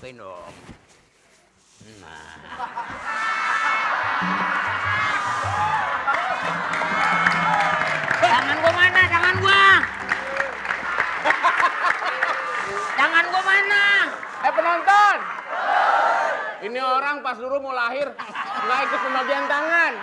Bukain dong. Nah. Tangan gua mana? Tangan gua. Tangan gua mana? Penonton. Ini orang pas dulu mau lahir nggak ikut pembagian tangan.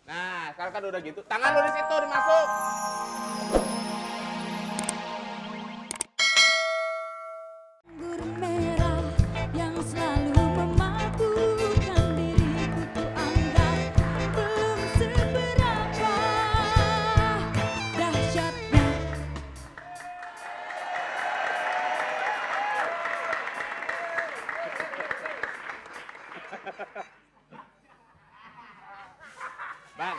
Nah, sekarang kan udah gitu. Tangan lu di situ dimasuk. Anggur merah yang selalu memabukkan diriku ku anggap belum seberapa dahsyatnya. Bang.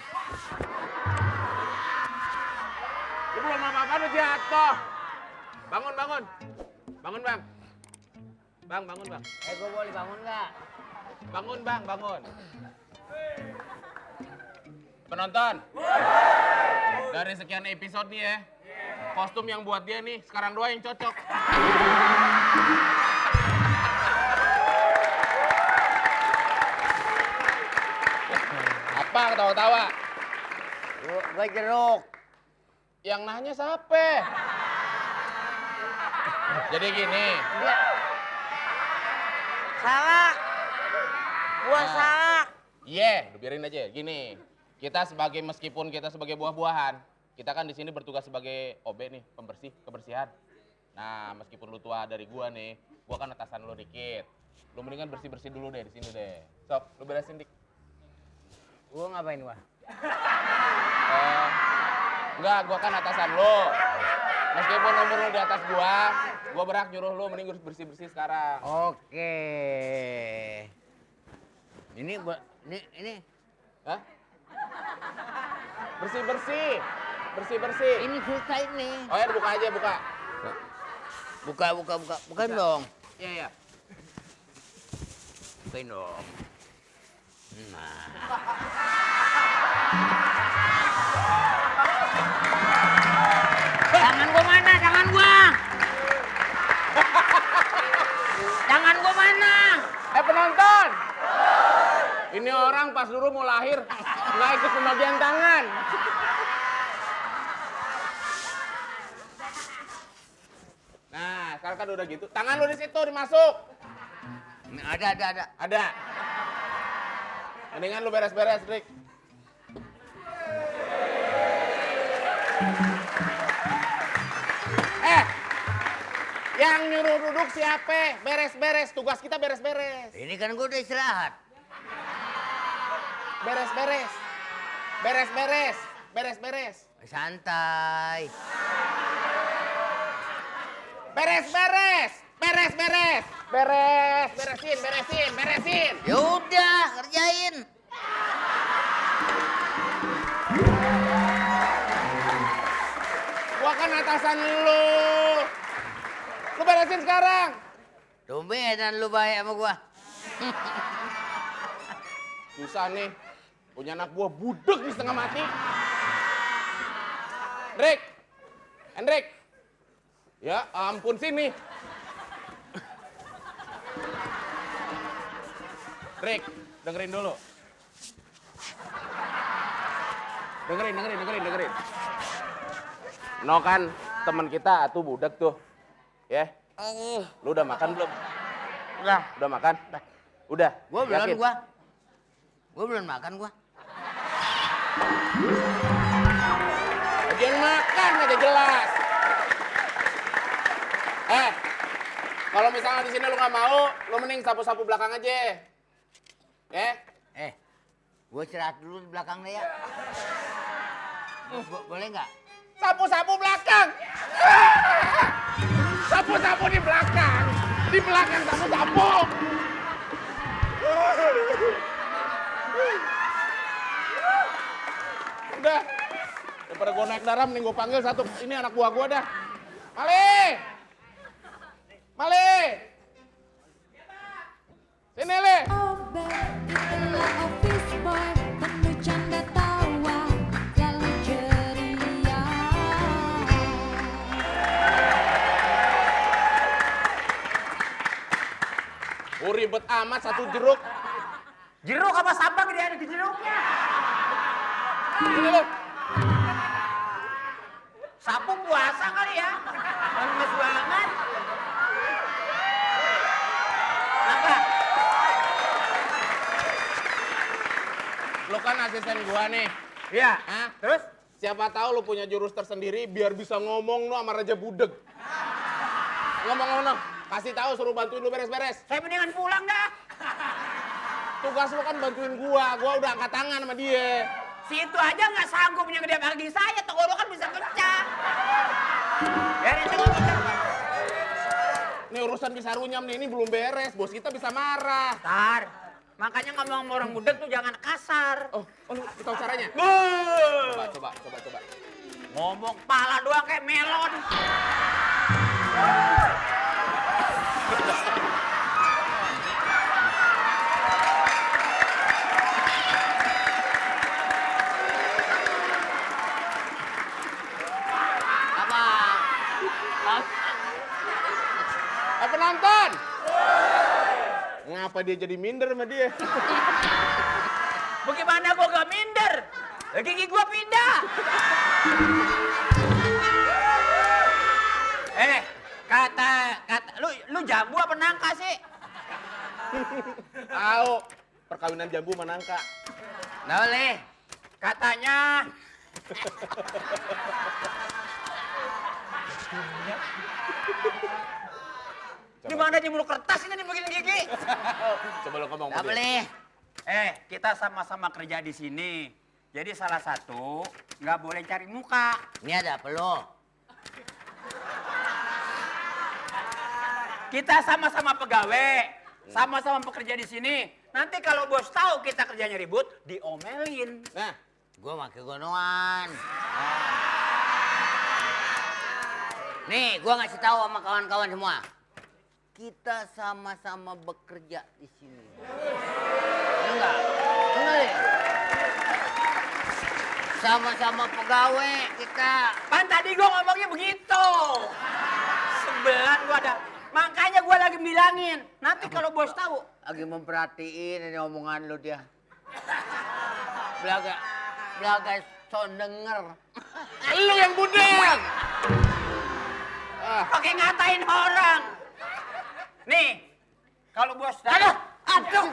Lu belum apa-apa udah jatuh. Bangun, bangun. Bangun, Bang. Bang, bangun, Bang. Gua boleh bangun nggak? Bangun, Bang, bangun. Penonton. Dari sekian episode nih ya. Kostum yang buat dia nih, sekarang doang yang cocok. Apa ketawa-tawa? Gua jeruk. Yang nanya siapa? Jadi gini. Salah. Gua Nah. salah. Udah biarin aja. Gini, meskipun kita sebagai buah-buahan, kita kan di sini bertugas sebagai OB nih, pembersih, kebersihan. Nah, meskipun lu tua dari gua nih, gua kan atasan lu dikit. Lu mendingan bersih-bersih dulu deh di sini deh. Sob, lu beresin dik. Gua ngapain gua? Enggak, gua kan atasan lu. Meskipun umur lu di atas gua berhak nyuruh lu mending bersih-bersih sekarang. Oke. Ini. Hah? Bersih-bersih. Bersih-bersih. Ini susah ini. Oh ya, buka aja, buka. Bukain dong. Iya. Bukain dong. Nah. Tangan gua mana? Tangan gua. Tangan gua mana? Penonton. Ini orang pas dulu mau lahir nggak ikut pembagian tangan. Nah, sekarang kan udah gitu. Tangan lu di situ dimasuk. Ada. Ada. Mendingan lu beres-beres, Rick. Yang nyuruh duduk siapa? Beres-beres. Tugas kita beres-beres. Ini kan gua udah istirahat. Beres-beres. Beres-beres. Beres-beres. Santai. Beres-beres. Beres-beres. Beresin. Ya udah, kerjain. Gua kan atasan lu. Lu beresin sekarang. Tumbenan lu baik sama gua. Susah nih. Punya anak gua budek nih setengah mati. Hendrik. Ya ampun sini. Rick, dengerin dulu. Dengerin. No kan teman kita tuh budak tuh. Ya. Lu udah makan belum? Udah makan? Udah. Gua yakin? belum makan gua. Bagian makan aja jelas. Kalau misalnya di sini lu nggak mau, lu mending sapu-sapu belakang aja. Gua istirahat dulu di belakang deh ya. Boleh nggak? Sapu-sapu belakang. Sapu-sapu di belakang. Di belakang sapu-sapu. Udah. Daripada gua naik darah, mending gua panggil satu. Ini anak buah gua dah. Mali. Sini, Le. Obeng itulah office boy, penuh canda tawa, selalu ceria. ribet amat satu jeruk. Jeruk apa sambal dia ada di jeruknya? Ini lo. Sapu puasa kali ya? Lemes banget. Apa? Lo kan asisten gua nih. Iya. Hah? Terus? Siapa tahu lo punya jurus tersendiri biar bisa ngomong lo sama Raja Budeg. Ngomong. Kasih tahu suruh bantuin lo beres-beres. Saya mendingan pulang dah. Tugas lo kan bantuin gua udah angkat tangan sama dia. Situ aja nggak sanggup punya gede bagi saya, tenggorokan bisa pecah. Biarin tenggorokan. Nih urusan bisa runyam nih, ini belum beres, bos kita bisa marah. Tar, makanya ngomong sama orang budeg tuh jangan kasar. Oh, lu tahu caranya? Coba. Ngomong kepala doang kayak melon. Penonton! Ngapa dia jadi minder sama dia? Bagaimana gua gak minder? Gigi gua pindah. Kata lu jambu apa nangka sih? Tahu, perkawinan jambu sama nangka. Nah oleh, katanya gimana dia mulu kertas ini dibikin gigi? Coba lo ngomong Nggak sama dia. boleh. Kita sama-sama kerja di sini. Jadi salah satu nggak boleh cari muka. Ini ada apa lo? Kita sama-sama pegawai, sama-sama pekerja di sini. Nanti kalau bos tahu kita kerjanya ribut, diomelin. Nah, Gue pakai gonoan. Nih, gue ngasih tahu sama kawan-kawan semua. Kita sama-sama bekerja di sini. Enggak? Enggak ya? Sama-sama pegawai kita. Kan tadi gue ngomongnya begitu. Sebelan gue ada. Makanya gue lagi bilangin. Nanti kalau bos tahu. Lagi memperhatiin ini omongan lu dia. Belaga so denger. lu yang budeg. Pakai ngatain orang. Nih, kalau bos tahu. Aduh.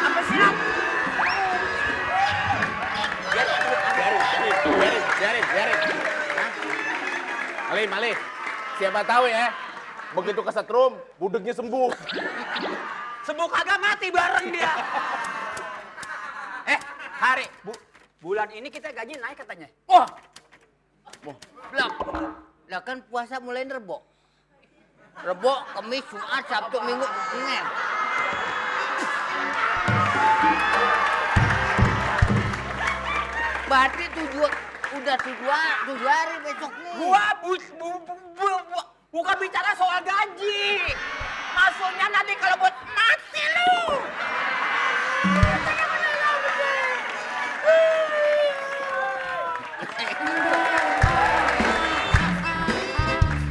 Apa sih? Biarin. Malih. Siapa tahu ya, begitu kesetrum, budegnya sembuh. Sembuh kagak mati bareng dia. Hari, bulan ini kita gaji naik katanya. Wah. Lah kan puasa mulai Rebo. Rebo, Kamis, Jumat, Sabtu, Minggu, Senin. Berarti udah tujuh hari besok nih. Gua bukan bicara soal gaji. Maksudnya nanti kalau buat mati lu.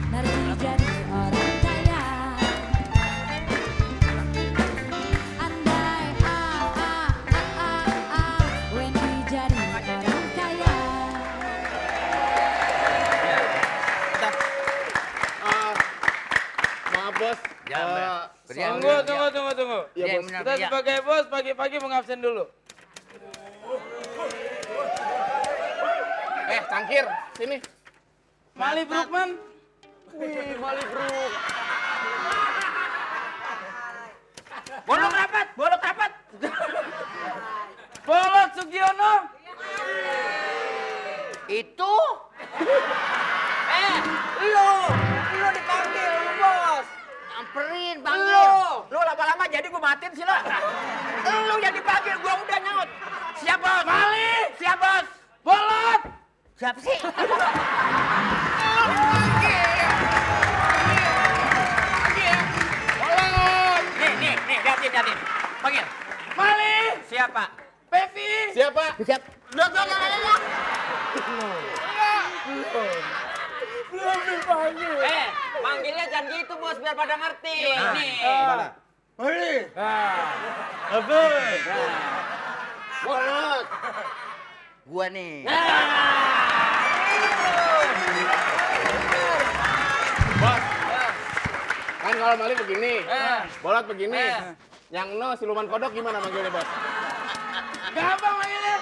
Nanti jadi orang kaya. Andai Wendy jadi orang kaya. Maaf bos. Ya, Mbak. Tunggu. Iya, Ya, bos. benar, Kita iya. sebagai bos pagi-pagi mengabsen dulu. Cangkir, sini. Mali Brukman. Wih, Mali Bruk. Bolok rapat. Bolot Sugiono. Itu Lu dipanggil, lu bos. nyamperin, panggil. Lu lama-lama jadi gua matiin sih lo. Lu yang dipanggil, gua udah nyaut. Siap bos. Mali. Siap bos. Bolot. Siapa sih? Nih, liatin. Panggil. Mali. Siapa? Pevi. Siapa? Siap. Loh. Belum dipanggil. Manggilnya jangan gitu bos, biar pada ngerti. Gimana? Mali. Bagus. Bolot. Gua nih. Bos. Kan kalau Mali begini, bolot begini. Yang no siluman kodok gimana manggilnya, Bos? Gampang manggilnya.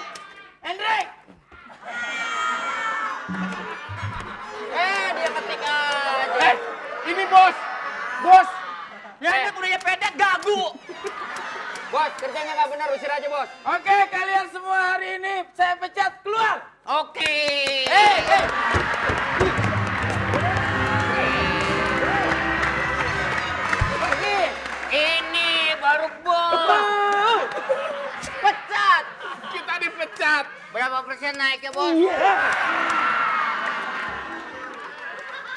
Hendrik. Dia ketik aja. Ini Bos. Bos. Ya ini kuliah pendek gagu. Bos, kerjanya nggak benar, usir aja, Bos. Oke, kalian semua hari ini saya pecat keluar. Oke. Ini baru bos. Pecat. Kita dipecat. Berapa persen naiknya, Bos?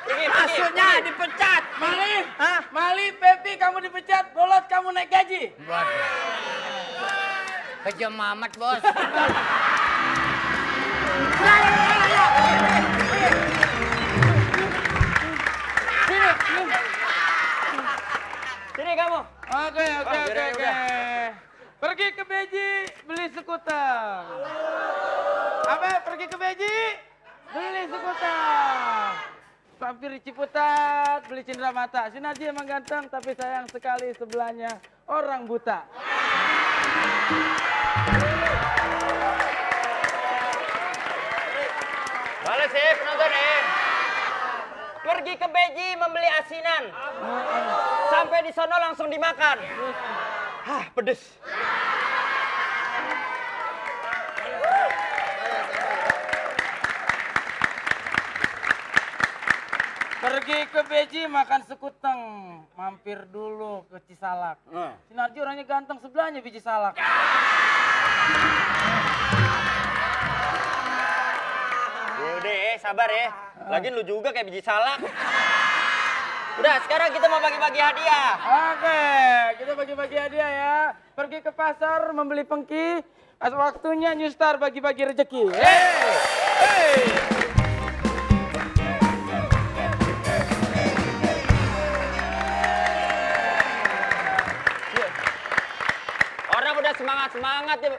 Maksudnya dipecat. Mali, Hah? Mali, Pepi kamu dipecat, Bolot kamu naik gaji. Waduh. Kejam amat, Bos. Sini kamu. Oke. udah. Pergi ke Beji, beli skuter. Apa? Pergi ke Beji, beli skuter. Mampir di Ciputat, beli cindera mata. Sinarji emang ganteng, tapi sayang sekali sebelahnya orang buta. Balik sih penonton Pergi ke Beji membeli asinan. Sampai di sono langsung dimakan. Hah, pedes. Pergi ke Beji makan sekuteng, mampir dulu ke Cisalak. Sinarji orangnya ganteng, sebelahnya biji salak. Udah sabar ya. Lagian lu juga kayak biji salak. Udah, sekarang kita mau bagi-bagi hadiah. Oke, kita bagi-bagi hadiah ya. Pergi ke pasar membeli pengki, waktunya New Star bagi-bagi rezeki. Hey! Orang udah semangat-semangat ya